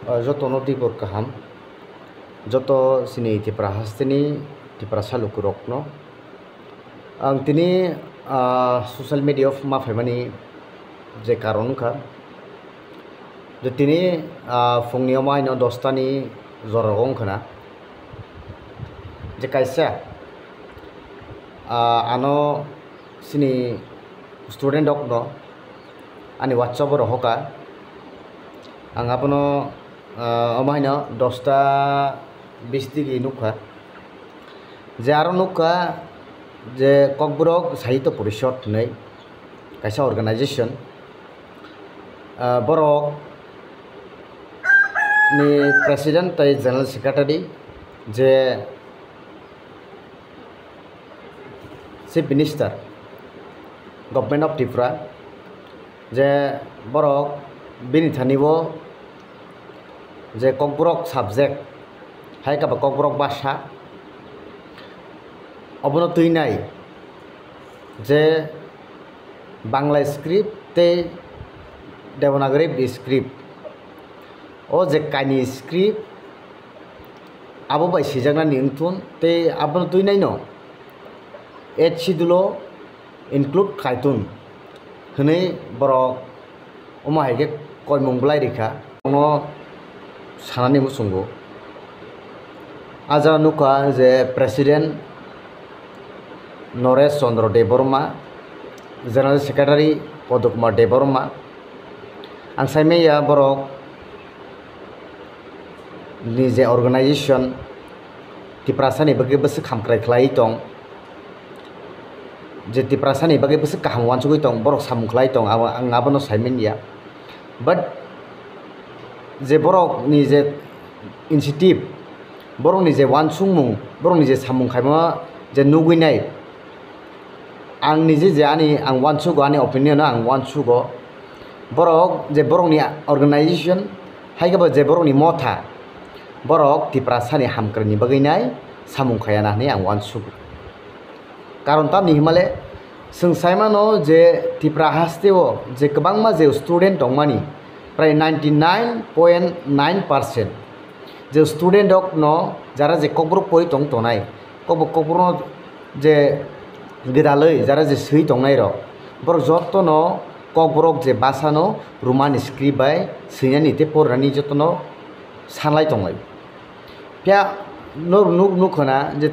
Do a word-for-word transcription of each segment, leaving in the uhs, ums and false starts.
Ah, jotono tibor kaham, joto chini Tipra hasteni Tiprasa lukurokno. Ang tini, ah, social media o ma phaimani je karon wngkha, je tini, ah, phungni omo haino dosta ni jora o wngkha na, je kaisa, ah, ano chini student rokno ani WhatsApp o rohoka. Ang abono, ah, omo haino dosta bis digi nukha. Je aro nukha je Kokborok Sahitya Porishod hinwi kaisa organization. Ah, borok ni president tei general secretary je Chief Minister, Government of Tripura, je borok bini thani o je Kokborok subject, hai khe ba Kokborok bhasha, obono twinai je Bangla script tei Devanagari script, o je kainwi script, abo bai swijaknani wngthun tei abono twinaino Eighth Schedule o include khaithun hwnwi borok omo hai khe koimung bwlai rikha. Bono sanani muchungo. Ah jaga nukha je President Noresh Chandra Debbarma, General Secretary Padma Kumar Debbarma. Ang saimanya borok ni je organization Tiprasani bagwi bwswk hamkrai khlaiwi tong, je Tiprasani bagwi bwswk kaham uansugwi tong, borok samung khlai tong, abo, ang abono saimanya. But je borokni je initiative, borokni je uansukmung, borokni je samung khaima je nugwi nai, ang niji je ani ang uansugo, ani opinion o ang uansugo, borok je borokni organization, hai khe bo je borokni motha, borok Tiprasani hamkraini bagwi nai samung khaya na hwnwi ang uansugo. Karon tamni himale, chwng saimano je Tipra haste o je kwbangma je student tongmani, prai ninety nine point nine percent je student rokno jara je Kokborok pori tong tonai, Kokborok, Kokborokno je gwdalwi jara je swi tongnai rok, borok jotono Kokborok je bhasha no Roman script bai swinani tei porinani jotono sanlai tonglai. Phiya norok nuk, nuk khna je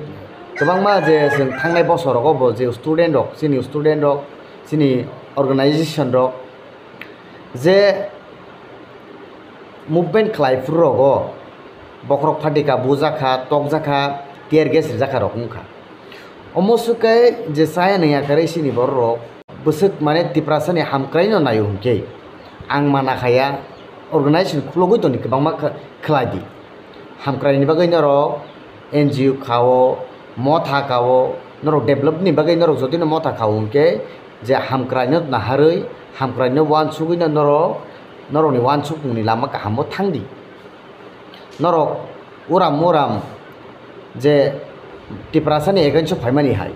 kwbangma je chwng thangnai bosor rogo bo je student rok, chini student rok, chini organization rok je movement khlai phuru rogo bokhorok phatika bujakha, tokjakha, tear gas rijakha rok wngkha. Omo swkhe je chaya nangya kwrwi chini borok rok bwswk mane Tiprasani hamkraino naio hwnkhe ang mana khaya, organization khulogwi toni kwbangma kh-, khlai di. Hamkraini bagwi norok N G O khao, motha khao, norok developni bagwi norok jodi no motha khao hwnkhe je hamkraino naharwi, hamkraino uansugwino norok, norokni uansukmungni lama kahamo thangdi. Norok uram uram je Tiprasani against o phaimani hai.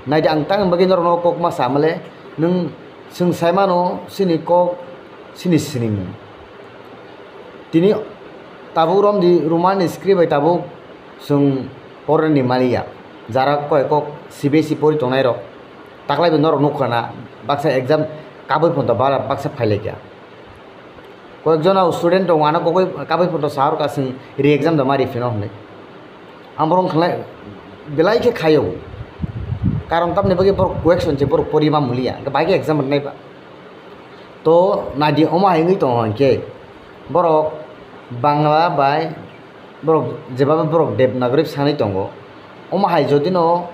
Naidi ang tang bagwi norokno kokma samale, nwng chwng saimano chini kok, chini sinimung. Tini tabuk romdi Roman script bai tabuk chwng porani maliya. Jara koi kok C B S E pori tongnai rok. Taklai bo norok nukha na, baksa exam kabui phonto bara baksa phailaikha. Koyekjona student tongo, ano kokoi kabui photo sahor ka chwng re-exam da ma riphino hwnwi. Ang borok khlai belai khe khaio. Karon tamni bagwi borok question se borok pori ma muliya, hwnkhe bai khe exam rwnai ba. To naidi omo hai wngwi tongo hwnkhe borok Bangla bai borok jeba borok Devanagari sanwi tongo. Omo hai jodi no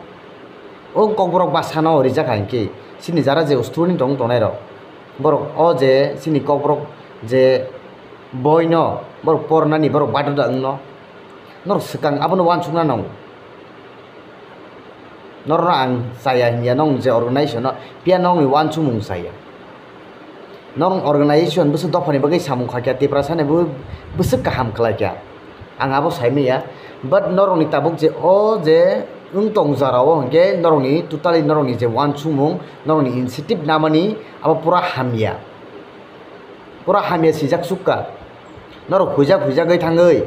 o Kokborok bhasha no rijak hai hwnkhe chini jara je student tong tongnai rok, borok o je chini Kokborok je boino borok pornani borok badodra wngno, norok swkang abono uansukna nango. Norokno ang chaya hinya, nong je organization no, phiya nongni uansukmung chaya. Norok organization bwswk dophani bagwi samung khaikha, Tiprasani bo bwswk kaham khlaikha. Ang abo saimanya, but norokni tabuk je o je wng tong jora o hwnkhe norokni totally norokni je uansukmung, norokni initiative namani abo pura hamya. Pura hamya sijak sukha. Norok huijak huijagwi thangwi.